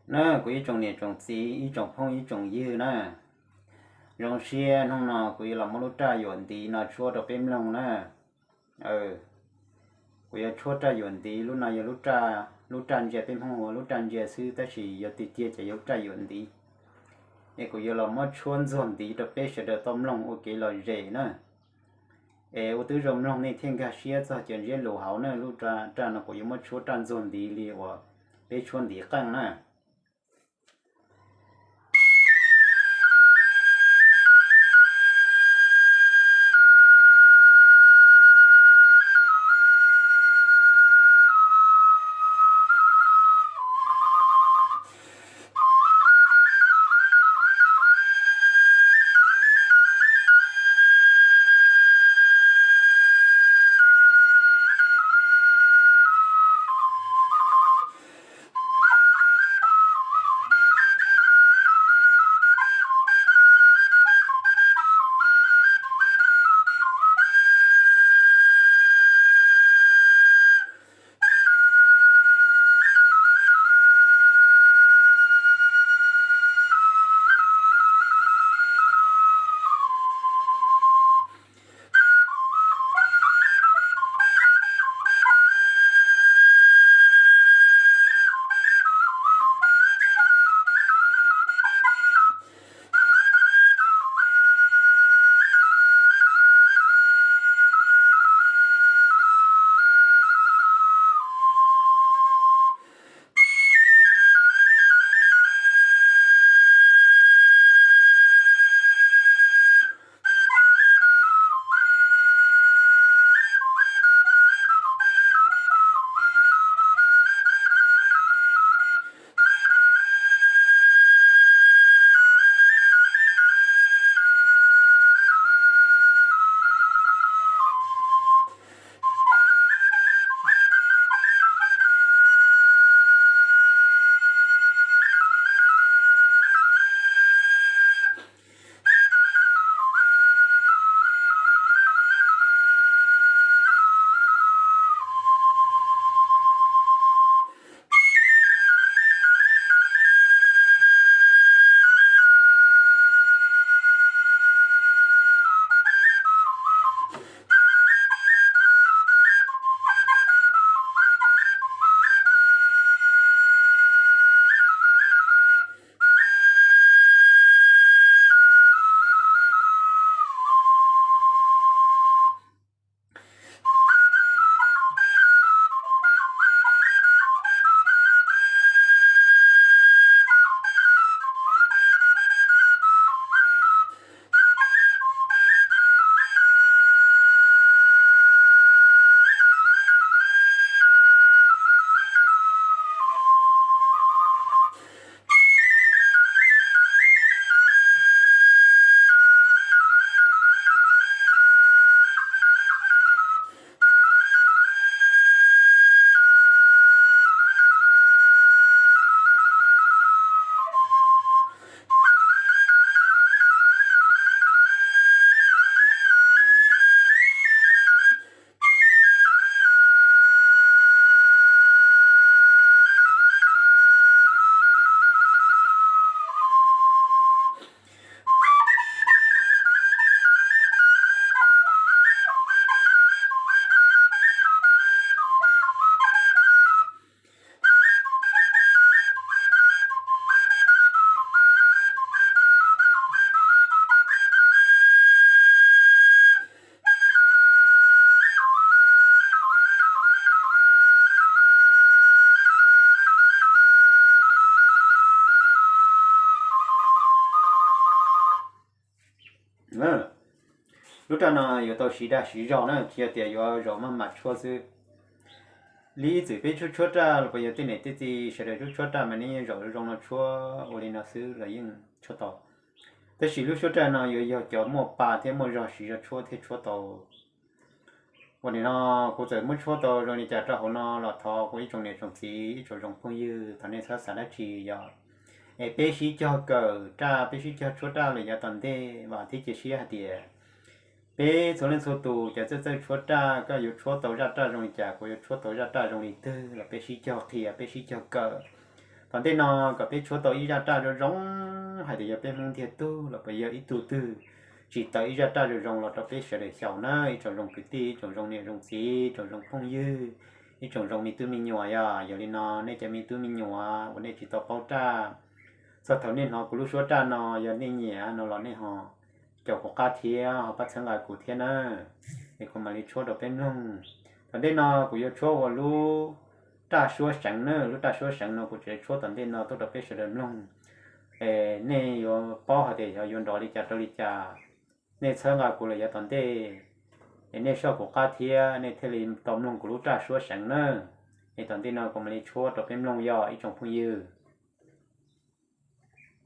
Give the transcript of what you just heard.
Na, kuv ib tsoom niam tsoom txiv, ib tsoom phooj ib tsoom ywg na, zoo siab hnub no kuv yuav los muab lub raj yuam ntiv no tshuab rau peb mloog na. Kuv yuav tshuab raj yuam ntiv, lub no yog lub raj ntsia, peb Hmoob hu ua lub raj ntsia xwb, tab sis yog tiag tiag ces yog lub raj yuam ntiv. Es kuv yuav los muab tshuab ntxuag ntiv rau peb sawv daws tau mloog ua kev lom zem na. Es ua tib zoo mloog nej thiaj nkag siab txog cov ntsiab lus hauv na. Lub raj no kuv yuav muab tshuab raj ntxuag ntiv li uas peb tshuab ntiv qeej na. Lub raj no yuav tau siv dag siv zog na, tsis yog tias yuav zaum maj mam tshuab xwb. Li ib txwm peb tshuab tshuab raj los puas yog tej niam tej txiv sawv daws tshuab tshuab raj mas nej zaum zoo no tshuab ua li no xwb los yeej tshuab tau. Tab sis lub suab raj no yuav yog cov muaj pa thiab muaj zog siv zog tshuab thiaj tshuab tau. Ua nim no kuv txawm muab tshuab tau zoo li cas rau hauv no los thov kuv ib tsoom niam tsoom txiv ib tsoom zoo phooj ywg thov nej txhob xav dab tsi yog es peb sib cog kawm raj, peb sib cog tshuab raj los yav tom ntej, vam thiab cia siab hais tias peb txhua leej txhua tus cov txawj txawj tshuab raj, koj yuav tshuab tau zaj raj zoo li cas, kuv yuav tshuab tau zaj raj zoo li twg los peb sib cog qhia, peb sib cog kawm. Tom ntej no kom peb tshuab tau ib zaj raj zoo zoo, hais tias yog peb Hmoob ntiag tug los puas yog ib tug twg tsis tau ib zaj raj zoo zoo los rau peb sawv daws xyaum na. Ib tsoom zoo kwv tij, ib tsoom zoo niam zoo txiv, ib tsoom zoo phooj ywg, ib tsoom zoo me tub me nyuam, yog yog li no nej cov me tub me nyuam uas nej tsis tau paub raj, txog thaum nej hnov kuv lub suab raj no yog nej nyiam no los nej ho caum kuv qab thiab ho pab txhawb nqa kuv thiab na. Es kuv mam li tshuab rau peb mloog. Tom ntej no kuv yuav tshuab ua lub raj suab seev na. Lub raj suab seev no kuv tseem tshuab tom ntej no tuaj rau peb sawv daws mloog. Es nej yuav paub hais tias xyov yuav nrov li cas rau li cas, nej txhawb nqa kuv lawm yav tom ntej, es nej soj kuv qab thiab nej thiaj li tau mloog kuv lub raj suab seev na. Es tom ntej no kuv mam li tshuab rau peb mloog yog ib tsoom phooj ywg.